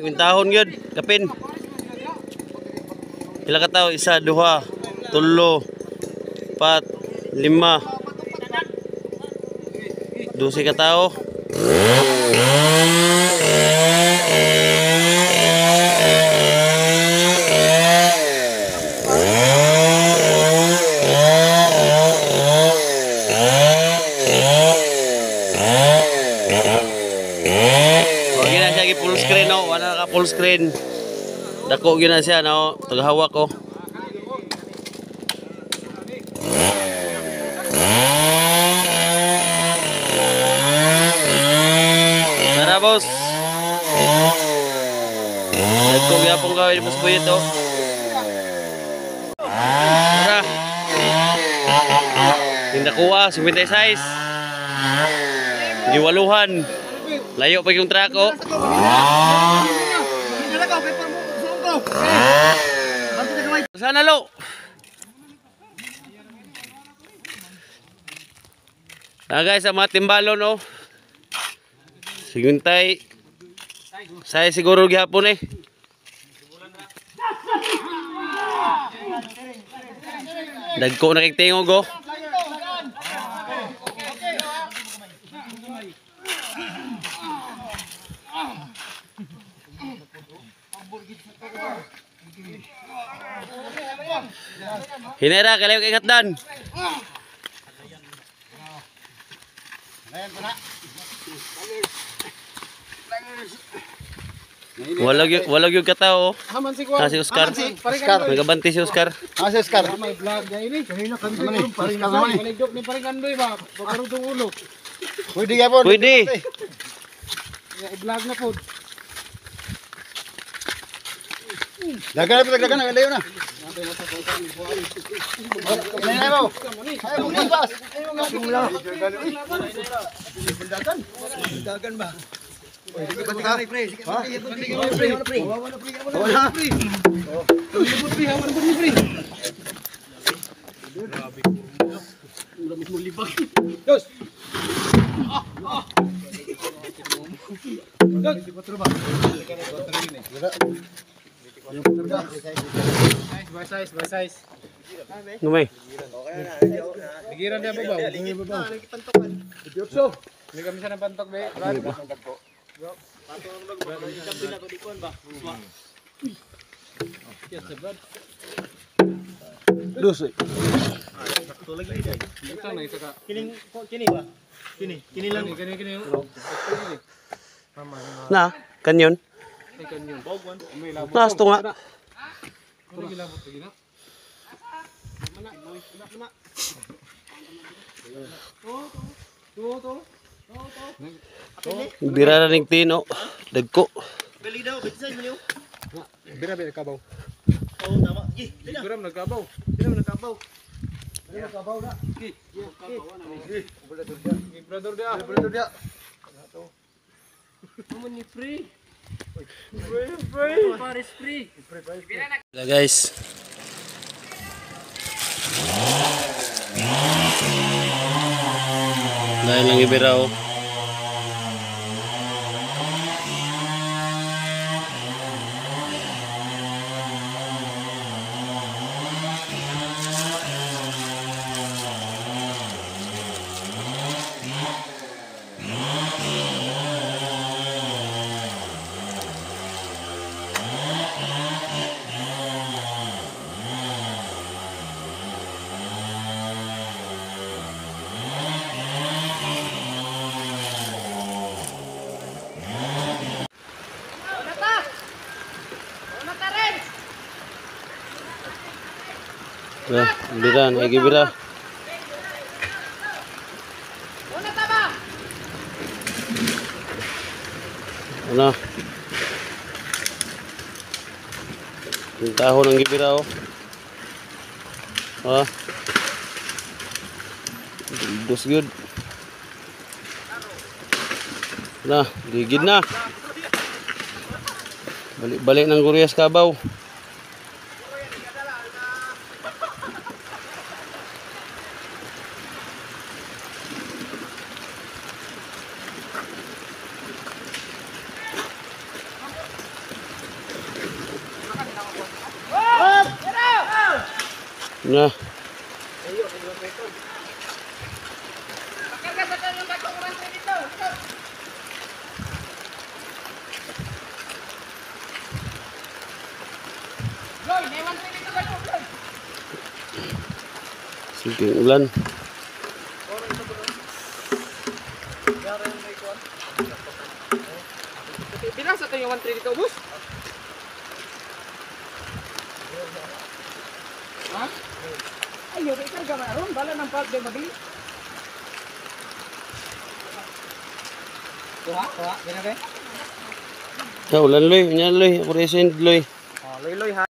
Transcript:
Kwintahon gyud, kapin. Pila ka tawo? Isa, duha, tulo, pat, lima. 12 ka tawo. Full screen no, wala ka full screen. Dako gyud na siya no, tagahawak ko. Tara boss. Dako gyapon gawin mas buyit oh. Tara. Tindakuha 56. Giwaluhan. Layo pa yung truck oh. Sana lo. Ah guys, ang mga timbalo no. Siguntay. Saya siguro gihapon eh. Dagko na kay tingog oh. Hinera, kalayo kay ngatdan. Walag yung katao. Ah, si Oscar. Nagabante si Oscar. Ah, si Oscar. May vlog niya ini. Kanina kami paring manigdok ni paring Andoy ba? Pagkarugtong ulo. Pwede gyapon. Pwede. I-vlog na po. Dagan na, dagan na, layo na. Dagan ba? By size, by size. Ngumay. Ligiran niya babaw. Hindi kami siya ng pantok, be. Dos. Kini ba? Kini lang. Kini. Na, kanyon. Naas to nga. Bira na ning tino. Dagko. Bira bira kabaw. Oo, tama. Bira nagkabaw. Bira nagkabaw. Bira nagkabaw na. Brother dia. Brother dia. Ni free. Free, free. Paris free. Guys. Dahil lang ibira oh. Nah, bira, naigibira. Ano? Yung taho ng gibira oh. Ah. Dos good. Na, ligid na. Balik-balik ng Gurias Kabaw. Na. Sige, ulan. Pila sa tayo 1-3 dito, boss? Ha? Ay, okay, karga man aron. Bala ng park din mabili. Kuha, kuha, gina be. Ya, ulan loy, unya loy, ako rin loy. Oh, loy loy ha.